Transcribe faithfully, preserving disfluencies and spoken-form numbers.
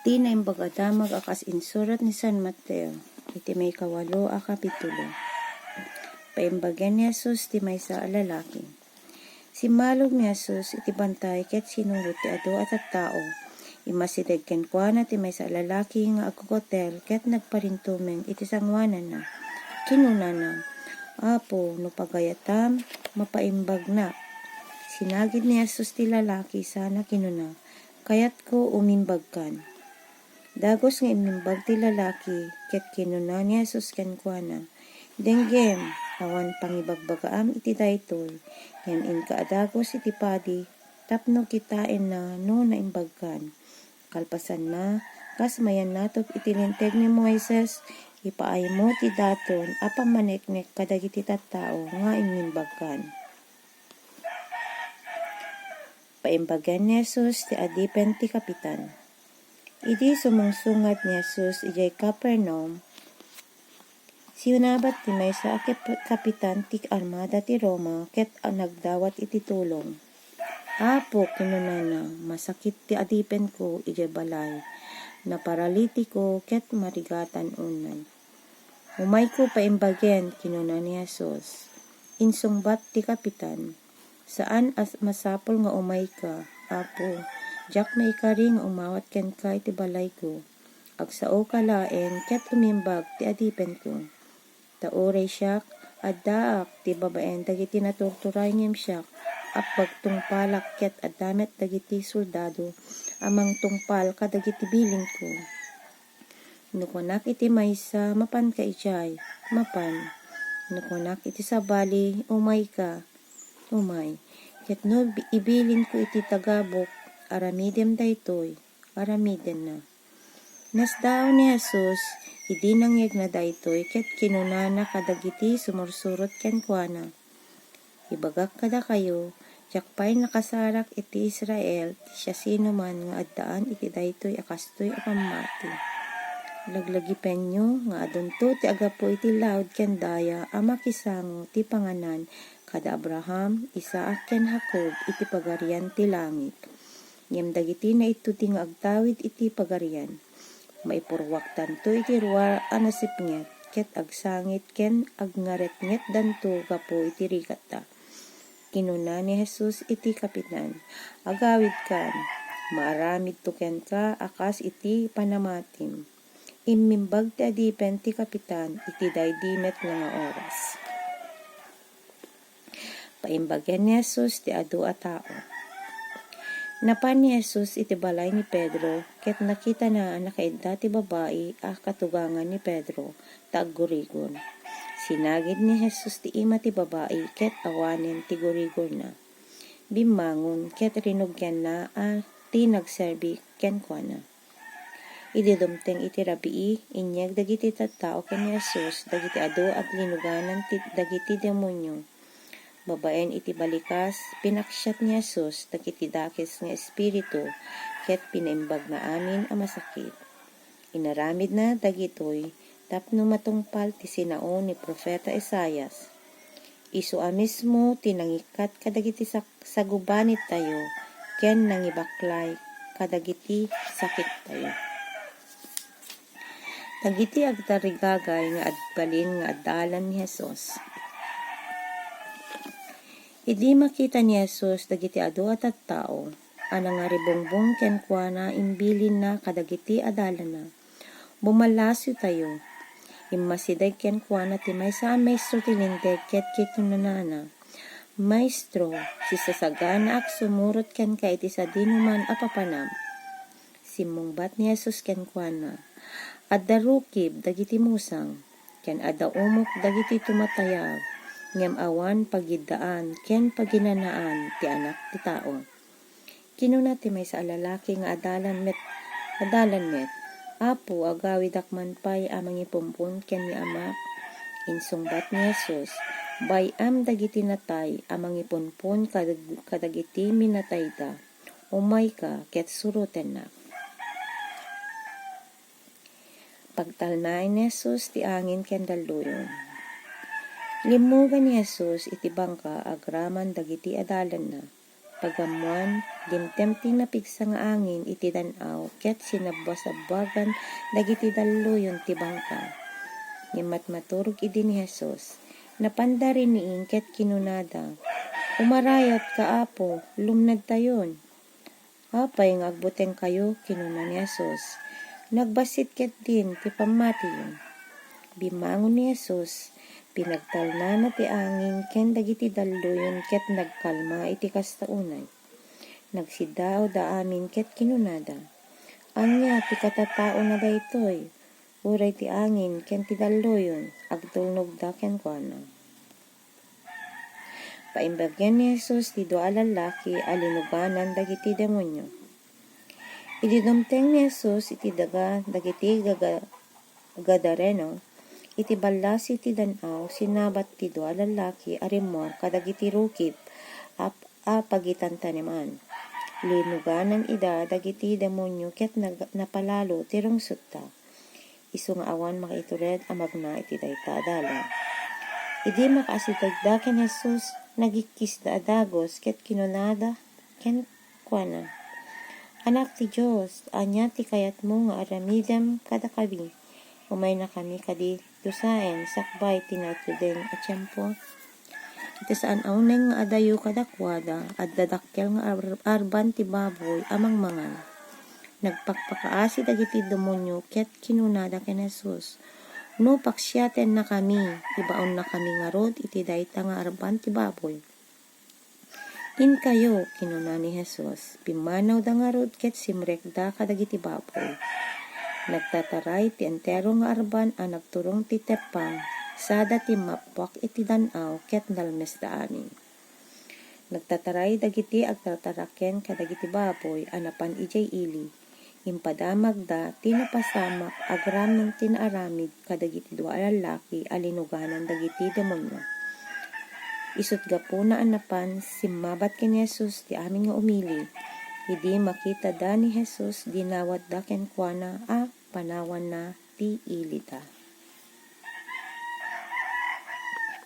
Ti Naimbag a Damag a kas insurat ni San Mateo, iti maikawalo a kapitulo. Paimbagen ni Jesus ti maysa a lalaki. Simmalog ni Jesus iti bantay ket sinurot ti adu a tattao. Immasideg kenkuana ti maysa a lalaki nga agkukutel ket nagparintumeng iti sangoananna. Kinunana, "Apo, no pagayatam, mapaimbagnak." Sinagid ni Jesus ti lalaki sana kinuna, "Kayatko umimbagkan." Dagus nga immimbag ti lalaki, ket kinuna ni Jesus kenkuana, "Denggem, awan pangibagbagaam iti daytoy, ngem inka a dagus iti padi tapno kitaenna no naimbagkan. Kalpasanna, kas mayannatop iti Linteg ni Moises, ipaaymo ti daton a pammaneknek kadagiti tattao nga immimbagkan." Paimbagen ni Jesus ti adipen ti kapitan. Idi sumungsungad ni Jesus idiay Capernaum, sinabat ti maysa a kep-, kapitan ti armada ti Roma ket a nagdawat iti tulong. "Apo," kinunana, "masakit ti adipenko idiay balay. Naparalitiko ket marigatan unay." "Umayko paimbagen," kinuna ni Jesus. Insungbat ti kapitan, "Saan a masapul nga umayka, Apo. Diak maikari nga umawat kenka iti balayko. Agsaoka laeng ket umimbag ti adipenko. Ta uray siak, addaak ti babaen dagiti naturturay ngem siak, apagtungpalak ket adda met dagiti soldado a mangtungpal kadagiti bilinko. No kunak iti maysa, 'Mapanka idiay,' mapan. No kunak iti sabali, 'Umayka,' umay. Ket no bi-, ibilinko iti tagabuk, 'Aramidem daytoy,' aramidenna." Nasdaaw ni Jesus idi nangngegna daytoy ket kinunana kadagiti sumursurot kenkuana, "Ibagak kadakayo, diak pay nakasarak iti Israel ti siasinoman nga addaan iti daytoy a kastoy a pammati. Laglagipenyo nga adunto ti aggapu iti laud ken daya a makisango ti panganan kada Abraham, Isaac, ken Jacob iti Pagarian ti langit. Ngem dagiti naitudi nga agtawid iti Pagarian, maipurruakdanto iti ruar a nasipnget, ket agsangit ken agngaretngetdanto gapu iti rigatta." Kinuna ni Jesus iti kapitan, "Agawidkan, maaramidto kenka a kas iti panamatim." Immimbag ti adipen ti kapitan iti daydi met nga oras. Paimbagen ni Jesus ti adu a tao. Napan ni Jesus iti balay ni Pedro, ket nakitana a nakaidda ti babai a katugangan ni Pedro, ta aggurigor. Sinagid ni Jesus ti ima ti babai, ket awanen ti gurigorna. Bimmangon, ket rinugyanna a ti nagserbi kenkuana. Idi dumteng iti rabii, inyeg dagiti tattao ken ni Jesus dagiti adu a linuganan ti, dagiti demonio. Babaen iti balikas, pinaksiat ni Jesus dagiti dakes nga espiritu ket pinaimbagna amin a masakit. Inaramidna dagitoy tapno matungpal ti sinao ni Profeta Isaias. Isu a mismo ti nangikkat kadagiti sak-, sagubanitayo ken nangibaklay kadagiti sakittayo. Dagiti agtarigagay nga agbalin nga adalan ni Jesus. Idi makita ni Jesus dagiti adu a tattao a nangaribungbong kenkuana, imbilinna kadagiti adalanna, "Bumalasotayo." Immasideg kenkuana ti maysa a maestro ti Linteg ket kinunana, "Maestro, sisasaganaak sumurot kenka iti sadinoman a papanam." Simmungbat ni Jesus kenkuana, "Adda rukib dagiti musang, ken adda umok dagiti tumatayaw, ngem awan pagiddaan ken paginanaan ti Anak ti Tao." Kinuna ti maysa a lalaki nga adalan met, adalan met, "Apo, agawidak man pay a mangipumpon ken ni Amak." Insungbat ni Jesus, "Bay-am dagiti natay a mangipumpon kadag-, kadagiti minatayda. Umayka ket surotennak." Pagtalnaen ni Jesus ti angin ken dalluyon. Limmugan ni Jesus iti bangka agraman dagiti adalanna. Pagammoan, dimteng ti napigsa nga angin iti dan-aw ket sinabbuasabbuagan dagiti dalluyon ti bangka. Ngem matmaturog idi ni Jesus. Napanda riniing ket kinunada, "Umarayatka, Apo, lumnedtayon." "Apay nga agbutengkayo?" kinuna ni Jesus. "Nagbassit ketdin ti pammatiyo." Bimmangon ni Jesus, pinagtalnana ti angin ken dagiti dalluyon ket nagkalma iti kasta unay. Nagsiddaawda amin ket kinunada, "Ania ti katataona daytoy? Uray ti angin ken ti dalluyon, agtulnogda kenkuana." Paimbagen ni Jesus ti dua a lallaki a linuganan dagiti demonio. Idi dumteng ni Jesus iti daga dagiti gaga-, Gadareno, iti ballasi ti dan-aw, sinabat ti dua a lallaki a rimmuar kadagiti rukib a, a pagitantaneman. Linuganan ida dagiti demonio ket nag-, napalalo ti rungsodda. Isu nga awan makaitured a magna iti dayta a dalan. Idi makaasidegda ken Jesus, nagikkisda a dagus ket kinunada kenkuana, "Anak ti Dios, ania ti kayatmo nga aramidem kadakami? Umaynakami kadi dusaen sakbay ti natudeng a tiempo?" Iti saan a uneg nga adayo kadakuada, adda dakkel nga ar-, arban ti baboy a mangmangan. Nagpakpakaasi dagiti demonio ket kinunada ken Jesus, "No paksiatennakami, ibaonnakami ngarud iti dayta nga arban ti baboy." "Inkayo," kinuna ni Jesus. Pimmanawda ngarud ket simrekda kadagiti baboy. Nagtataray ti entero nga arban a nagturong ti teppang, sada timmappuak iti dan-aw ket nalmesda amin. Nagtataray dagiti agtartaraken kadagiti baboy a napan idiay ili. Impadamagda ti napasamak agraman ti naaramid kadagiti dua a lallaki a linuganan dagiti demonio. Isut' gapuna a napan, simmabat ken Jesus ti amin nga umili. Idi makitada ni Jesus, dinawatda kenkuana a panawanna ti ilida.